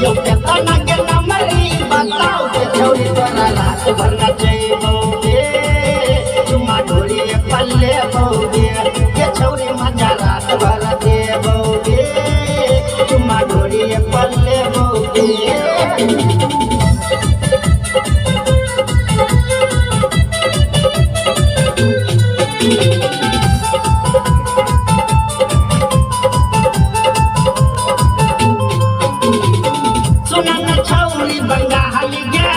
दियो केतना के नमरी बताओ गे छौरी तोरा रात भर नचैबौ गे, चुम्मा ढोरी पल्ले बौगे गे छौरी मजा रात भर देबौ गे, चुम्मा ढोरी पल्ले बौगे। सुनन छौरी बंगाली गे,